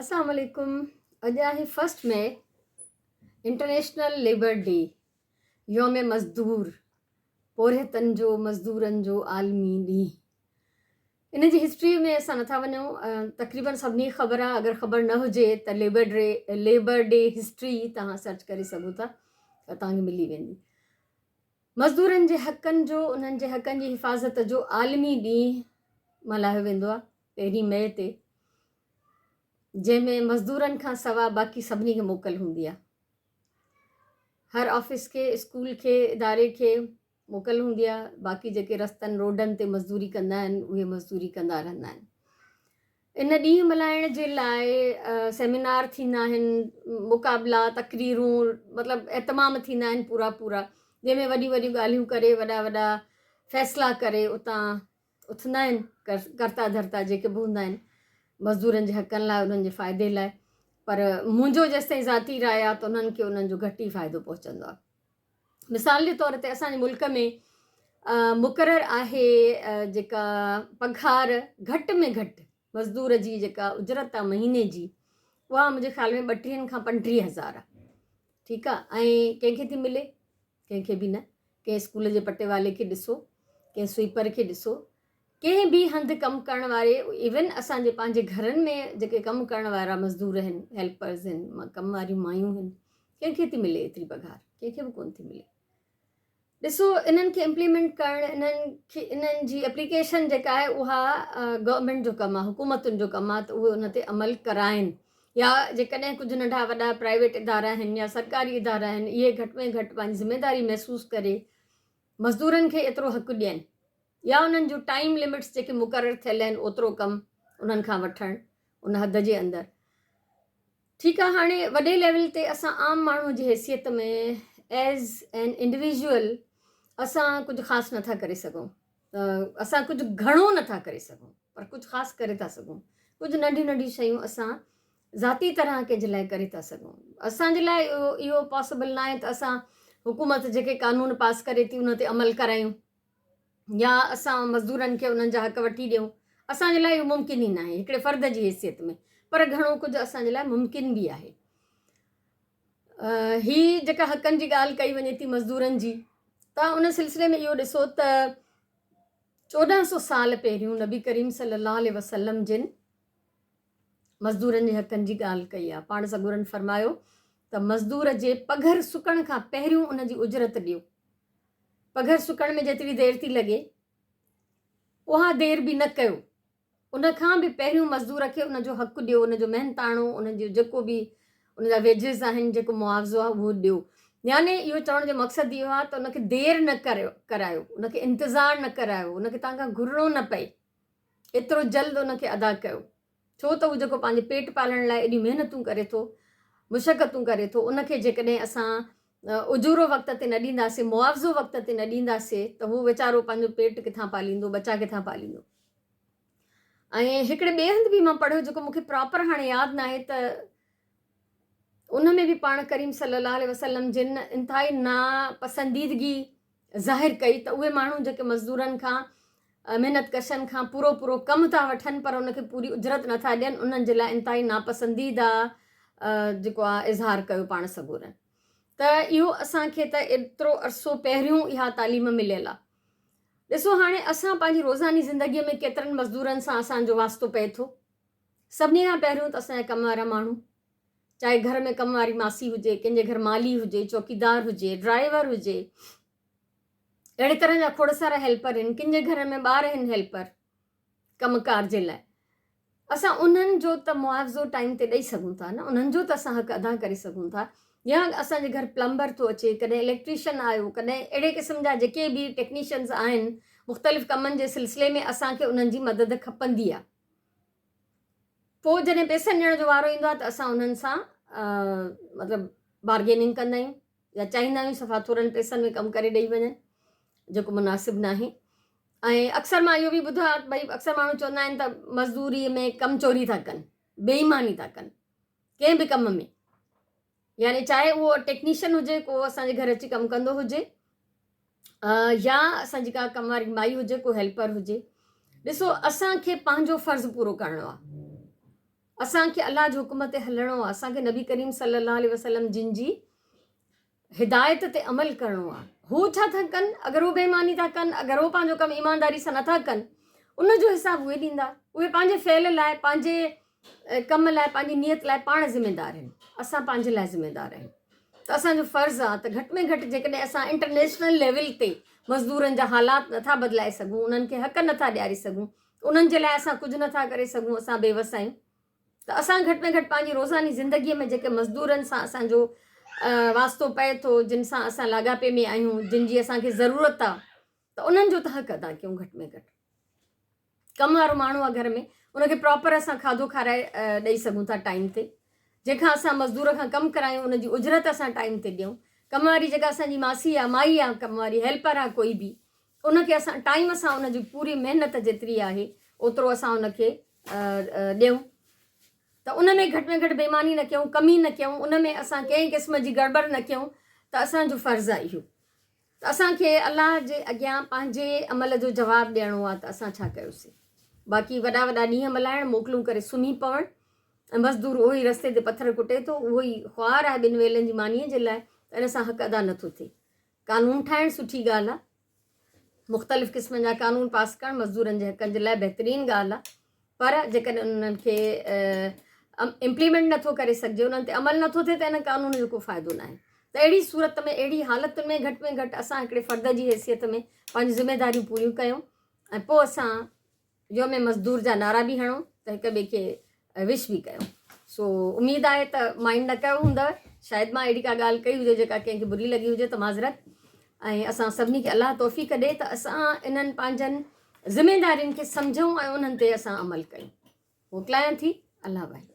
اسلام عليڪم اڄ آهي first May international labour day يوم مزدور پورهيتن جو مزدورن جو عالمي ڏينهن ان جي هسٽري ۾ اسان نٿا وڃون تقريبن سڀني کي خبر آهي اگر خبر نه هجي ته labour day labour day history توهان سرچ ڪري سگهو ٿا ته توهان کي ملي ويندي مزدورن جي حقن جو انهن جي حقن جي حفاظت جو عالمي ڏينهن ملهايو ويندو آهي پهرين مئي تي جنهن ۾ مزدورن کان سوا باقي سڀني کي موڪل هوندي آهي هر آفيس کي اسڪول کي اداري کي موڪل هوندي آهي باقي جيڪي رستن روڊن تي مزدوري ڪندا آهن اهي مزدوري ڪندا رهندا آهن ان ڏينهن ملهائڻ جي لاء سيمينار ٿيندا آهن، مقابلا، تقريرون مطلب اهتمام ٿيندا آهن پورا پورا جنهن ۾ وڏيون وڏيون ڳالهيون ڪري وڏا وڏا فيصلا ڪري اتان اٿندا آهن ڪرتا ڌرتا جيڪي به هوندا آهن مزدورن جي حقن لاء انهن جي فائدي لاء پر منهنجو جيستائين ذاتي راء آهي ته انهن کي انهن جو گهٽ ئي فائدو پهچندو آهي. مثال جي طور تي اسان جي ملڪ ۾ مقرر آهي جيڪا پگهار گهٽ ۾ گهٽ مزدور جي جيڪا اجرت آهي مهيني جي اها منهنجي خيال ۾ ٻٽيهن کان پنٽيهه هزار آهي ٺيڪ آهي ۽ ڪنهن کي ٿي ملي ڪنهن کي به نه ڪنهن اسڪول جي پٽيوالي کي ڏسو ڪنهن سوئپر کي ڏسو ڪنهن به هنڌ ڪم ڪرڻ واري ايون اسان جي پنهنجي گهرن ۾ جيڪي ڪم ڪرڻ وارا مزدور آهن هيلپرز آهن ڪم واريون مايون آهن ڪنهن کي ٿي ملي ايتري پگهار ڪنهن کي به ڪون ٿي ملي ڏسو انهن کي امپليمينٽ ڪرڻ انهن کي انهن جي اپليڪيشن جيڪا آهي اها گورنمينٽ جو ڪم آهي حڪومتن جو ڪم آهي ته اهي ان تي عمل ڪرائن يا جيڪڏهن ڪجهه ننڍا وڏا پرائيويٽ ادارا آهن يا سرڪاري ادارا آهن اهي گهٽ ۾ گهٽ پنهنجي ذميداري محسوس ڪري مزدورن کي ايترو حق ڏين يا انهن جون ٽائيم لمٽس جيڪي مقرر ٿيل آهن اوترو ڪم انهن کان وٺڻ ان حد جي اندر ٺيڪ آهي هاڻي وڏي ليول تي اسان عام ماڻهو جي حيثيت ۾ ايز اين انڊيويجوئل اسان ڪجهه خاص نٿا ڪري سگهون اسان ڪجهه گهڻو نٿا ڪري سگهون پر ڪجهه خاص ڪري ٿا سگهون ڪجهه ننڍيون ننڍيون شيون اسان ذاتي طرح ڪنهن جي لاء ڪري ٿا سگهون اسان جي لاء اهو اهو پاسبل ناهي ته اسان حڪومت جيڪي قانون پاس ڪري ٿي ان تي عمل ڪرايون يا اسان مزدورن کي انهن جا حق وٺي ڏيون اسان جي لاء اهو ممڪن ئي ناهي هڪڙي فرد جي حيثيت ۾ پر گهڻو ڪجهه اسان جي لاء ممڪن به آهي هي جيڪا حقن جي ڳالهه ڪئي وڃي ٿي مزدورن جي ته ان سلسلي ۾ اهو ڏسو ته چوڏهن سو سال پهريون نبي ڪريم صلي الله عليه وسلم جن مزدورن جي حقن جي ڳالهه ڪئي آهي پاڻ سڳورن فرمايو ته مزدور جي پگهر سڪڻ کان پهريون ان جي اجرت ڏيو پگهر سڪڻ ۾ جيتري دير ٿي لڳي، اها دير به نه ڪيو. ان کان به پهريون مزدور کي ان جو حق ڏيو، ان جو محنتاڻو، ان جو جيڪو به ان جا ويجز آهن، جيڪو معاوضو آهي اهو ڏيو. يعني اهو چوڻ جو مقصد اهو آهي ته ان کي دير نه ڪريو ڪرايو، ان کي انتظار نه ڪرايو، ان کي توهان کان گهرڻو نه پئي، ايترو جلد ان کي ادا ڪيو. ڇو ته هو جيڪو پنهنجي پيٽ پالڻ لاء ايڏيون محنتون ڪري ٿو، مشقتون ڪري ٿو، ان کي جيڪڏهن اسان اجورو وقت تي نه ڏينداسين، معاوضو وقت تي نه ڏينداسين ته هو ويچارو پنهنجو پيٽ ڪٿان پاليندو، ٻچا ڪٿان پاليندو. ۽ هڪڙي ٻئي هنڌ به مان پڙهيو جيڪو مون کي پراپر هاڻي ياد ناهي ته ان ۾ به پاڻ ڪريم صلي الله عليه وسلم جن انتهائي ناپسنديدگي ظاهر ڪئي ته اهي ماڻهو جيڪي مزدورن کان محنت ڪشن کان پورو پورو ڪم ٿا وٺن پر ان کي پوري اجرت نٿا ڏين انهن جي لاء انتهائي ناپسنديده جيڪو آهي اظهار ڪيو پاڻ سڳورن ته اهو اسان کي ته ايترو عرصو پهريون اها تعليم مليل آهي ڏسو هاڻي اسان پنهنجي روزاني زندگي ۾ ڪيترن مزدورن سان اسان جو واسطو پئي ٿو سڀني کان پهريون ته اسان جا ڪم وارا ماڻهو چاهي گهر ۾ ڪم واري ماسي هجي، ڪنهن جي گهر مالهي هجي، چوڪيدار هجي، ڊرائيور هجي، اهڙي طرح جا کوڙ سارا هيلپر آهن، ڪن جي گهر ۾ ٻار آهن هيلپر ڪم ڪار جي لاء اسان انهن جو ته معاوضو ٽائيم تي ڏئي سگهون ٿا نه انهن جو ته اسان حق ادا ڪري سگهون ٿا يا اسان جي گهر پلمبر ٿو اچي ڪڏهن اليڪٽريشن آيو ڪڏهن اهڙي قسم جا جيڪي به ٽيڪنيشنز آهن مختلف ڪمن جي سلسلي ۾ اسان کي انهن جي مدد کپندي آهي پوء جڏهن پئسن ڏيڻ جو وارو ايندو آهي ته اسان انهن سان مطلب بارگيننگ ڪندا آهيون يا چاهيندا آهيون صفا ٿورن پئسن ۾ ڪم ڪري ڏئي وڃن جيڪو مناسب ناهي ۽ اڪثر مان اهو به ٻڌو آهي ڀئي اڪثر ماڻهو چوندا آهن ته مزدوري ۾ ڪم چوري ٿا ڪن بي ايماني ٿا ڪن ڪنهن به ڪم ۾ يعني چاهي اهو ٽيڪنيشن هجي ڪو اسان جي گهر اچي ڪم ڪندو هجي يا اسان جي ڪا ڪم واري مائي هجي ڪو هيلپر هجي ڏسو اسان کي پنهنجو فرض پورو ڪرڻو آهي اسان کي الله جي حڪم تي هلڻو آهي، اسان کي نبي ڪريم صلي الله عليه وسلم جن جي هدايت تي عمل ڪرڻو آهي. هو ڇا ٿا ڪن؟ اگر هو بيماني ٿا ڪن، اگر هو پنهنجو ڪم ايمانداري سان نٿا ڪن، ان جو حساب اهي ڏيندا. اهي پنهنجي فعل لاء، پنهنجي ڪم لاء، پنهنجي نيت لاء پاڻ ذميدار آهن. اسان پنهنجي لاء ذميدار آهيون. ته اسان جو فرض آهي ته گهٽ ۾ گهٽ جيڪڏهن اسان انٽرنيشنل ليول تي مزدورن جا حالات نٿا بدلائي سگهون، انهن کي حق نٿا ڏياري سگهون، انهن جي لاء اسان ڪجهه نٿا ڪري سگهون، اسان بيوس آهيون. ته اسان گهٽ ۾ گهٽ پنهنجي روزاني زندگيء ۾ جيڪي مزدورن سان اسان جو واسطو پئي ٿو، جن سان اسان لاڳاپي ۾ آهيون، جن جي اسان کي ضرورت آ ته انهن جو ته حق ادا ڪيون. گهٽ ۾ گهٽ ڪم وارو ماڻهو آ گهر ۾ ان کي پراپر اسان کاڌو کارائي ڏئي سگهون ٿا ٽائيم تي، جنهن کان اسان مزدور کان ڪم ڪرايون ان جي اجرت اسان ٽائيم تي ڏيون. ڪم واري جيڪا اسان جي ماسي آ، مائي آ، ڪم واري هيلپر آ ڪوئي به، ان کي اسان ٽائيم سان ان جي پوري محنت جيتري آهي اوترو اسان ان کي ڏيون ته ان ۾ گهٽ ۾ گهٽ بيماني نه ڪيون، ڪمي نه ڪيون، ان ۾ اسان ڪنهن قسم جي گڙٻڙ نه ڪيون ته اسان جو فرض آهي اهو ته اسان کي الله جي اڳيان پنهنجي عمل جو جواب ڏيڻو آهي ته اسان ڇا ڪيوسين. باقي وڏا وڏا ڏينهن ملهائڻ، موڪلون ڪري سمهي پوڻ ۽ مزدور اهو ئي رستي تي پٿر ڪٽي ٿو، اهو ئي خوار آهي ٻن ويلن جي مانيء جي لاء ته ان سان حق ادا نٿو ٿئي. قانون ٺاهڻ سٺي ڳالهه آهي، مختلف قسمن جا قانون پاس ڪرڻ مزدورن جي حقن جي لاء بهترين ڳالهه آهي پر جيڪڏهن انهن کي امپليمينٽ نٿو ڪري سگهجي، انهن تي عمل نٿو ٿئي ته ان قانون جو ڪو فائدو ناهي. ته اهڙي صورت ۾ اهڙي حالتن ۾ گهٽ ۾ گهٽ اسان هڪڙي فرد جي حيثيت ۾ پنهنجون ذميداريون پوريون ڪيون ۽ پوء اسان يوم مزدور جا نعرا به هڻو ته هڪ ٻئي کي وش به ڪيو. سو اميد آهي ته مائنڊ نه ڪيو هوندؤ، شايد مان اهڙي ڪا ڳالهه ڪئي هجي جيڪا ڪنهن کي بري لڳي هجي ته معذرت. ۽ اسان سڀني کي الله توفيق ڏي ته اسان انهن پنهنجن ذميدارين کي سمجهون ۽ انهن تي اسان عمل ڪيون. موڪلايان ٿي. الله واهي.